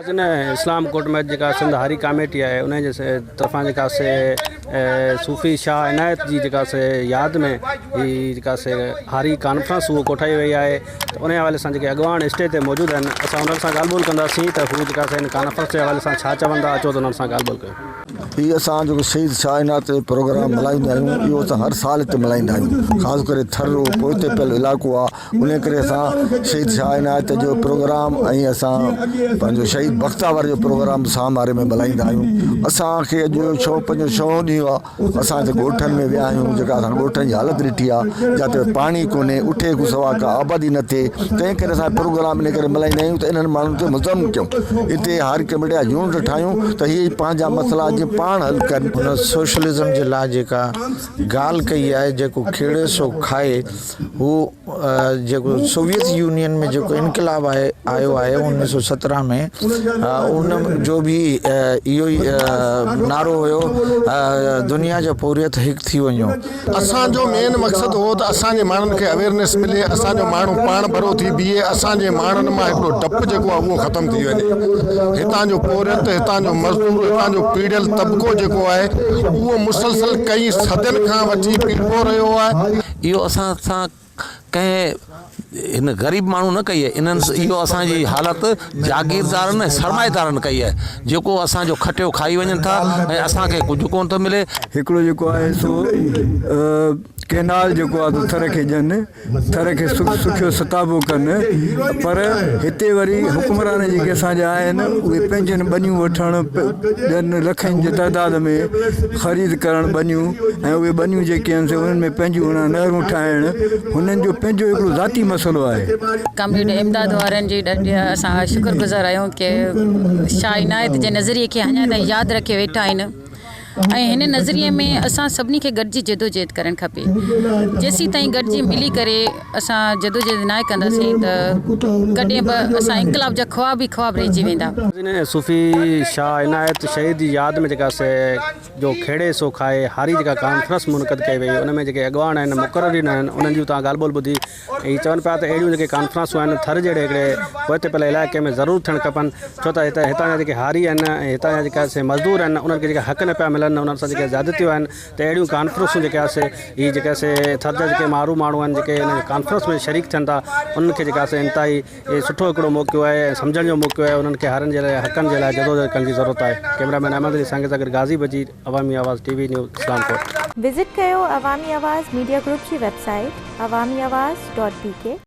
ان اسلام ڪوٽ ۾ جيڪا سنڌ هاري ڪاميٽي آهي ان جي طرفان جيڪا سي صوفي شاهه عنايت جي جيڪا سي ياد ۾ هي جيڪا سي هاري ڪانفرنس اهو ڪوٺائي وئي آهي ته ان حوالي سان جيڪي اڳواڻ اسٽيج تي موجود آهن اسان انهن سان ڳالهه ٻولهه ڪنداسين ته هو جيڪا سي ان ڪانفرنس جي حوالي سان ڇا چون ٿا اچو ته انهن سان ڳالهه ٻولهه ڪيون. هي اسان جيڪو شهيد شاهه عنايت جو پروگرام ملهائيندا آهيون اهو اسان هر سال هتي ملهائيندا آهيون خاص ڪري ٿر پوئتي پيل علائقو آهي انهيء ڪري اسان شهيد شاهه عنايت جو پروگرام ۽ اسان پنهنجو شهيد بختاور جو پروگرام ساماري ۾ ملهائيندا آهيون اسانکي اڄ ڇهون پنجون ڇهون ڏينهن آهي اسان هتي ڳوٺن ۾ ويا آهيون جيڪا اسان ڳوٺن جي حالت ڏٺي آهي جاتي پاڻي ڪونهي اٺي کان سوا ڪا آبادي نه ٿئي تنهن ڪري اسان پروگرام ان ڪري ملهائيندا آهيون ته انهن ماڻهن کي مضم ڪيون اتي هاري ڪميٽي جا يونٽ ٺاهيون ته هي پنهنجا مسئلا جيئن پاڻ حل ڪن. هن سوشلزم جي لاء جيڪا ڳالهه ڪئي آهي جيڪو کيڙي سو کائي هو جيڪو سوويت يونين ۾ جيڪو انقلاب آهي آيو آهي انيس سو سترهن ۾ ان جو به اهو ئي نعرو هيو دنيا جا پورهيت هڪ ٿي وڃو. اسان جو مين مقصد هو ته اسان جي ماڻهن کي اويرنيس ملي اسان جو ماڻهو پاڻ ڀرو ٿي بيهي اسان جي ماڻهن مان هڪڙو ڊپ جيڪو آهي اهو ختم ٿي وڃي هتان جو پورهيت هتان جو مزدور هتان جو پيڙهيل طبقو جيڪو آهي اهو مسلسل ڪئين صدين کان وٺي پيڙبو رهيو آهي. اهو اسان سان ڪنهن هن غريب ماڻهو نه ڪئي آهي انهن اهو اسان جي حالت جاگيردارن ۽ سرمائيدارن ڪئي آهي جيڪو اسان جو کٽيو کائي وڃن ٿا ۽ اسان کي ڪجهه ڪونه ٿو ملي. هڪڙو جيڪو آهي سو ڪينال جيڪو آهي سو ٿر کي ڏين، ٿر کي سکيو ستابو ڪن پر هتي وري حڪمران جيڪي اسان جا آهن اهي پنهنجن ٻنيون وٺڻ ڏين لکن جي تعداد ۾ خريد ڪرڻ ٻنيون ۽ اهي ٻنيون جيڪي آهن سي انهن ۾ پنهنجون انهن نهرون ٺاهڻ هنن جو پنهنجو هڪڙو ذاتي مسئلو آهي. ڪامريڊ امداد وارن جي ڏاڍي اسان شڪر گذار آهيون ڪي شاهه عنايت جي نظريي کي اڃا تائين ياد رکي ويٺا آهن ۽ هن نظريي ۾ اسان سڀني کي گڏجي جدوجهد ڪرڻ کپي جيسين تائين گڏجي ملي ڪري اسان جدوجهد ناهي ڪنداسين ته ڪڏهن به اسان انقلاب جا خواب ئي خواب رهجي ويندا. صوفي شاهه عنايت شهيد جي ياد ۾ جيڪا سي جو کيڙي سو کائي هاري جيڪا ڪانفرنس منعقد ڪئي وئي ان ۾ جيڪي اڳواڻ آهن مقررين آهن انهن جون توهان ڳالهه ٻولهه ٻڌي ۽ چون پيا ته اهڙيون جيڪي ڪانفرنسون آهن ٿر جهڙي هڪڙي پوئتي پيل علائقي ۾ ضرور ٿيڻ کپن ڇو ته هتي هتان جا جيڪي هاري آهن ۽ هتان جا جيڪا سي مزدور آهن انهن کي جيڪا حق نه پيا ملن انهن سان جيڪي زيادتيون آهن ته اهڙيون ڪانفرنسون جيڪي آهي سي هي جيڪا سي ٿر جا جيڪي مارو ماڻهو آهن جيڪي ان ڪانفرنس ۾ شريڪ ٿين ٿا انهن کي جيڪا سي انتهائي هي سٺو هڪڙو موقعو آهي ۽ سمجهڻ جو موقعو آهي انهن کي هارين جي لاء حقن جي لاء جدوجهد ڪرڻ جي ضرورت آهي ڪئميرا مين احمد علي سانگي سان گڏ Ghazi Bajeer Awami Awaz T V news Islamkot. Visit ڪيو عوامي آواز ميڊيا گروپ جي website Awami Awaz dot B K.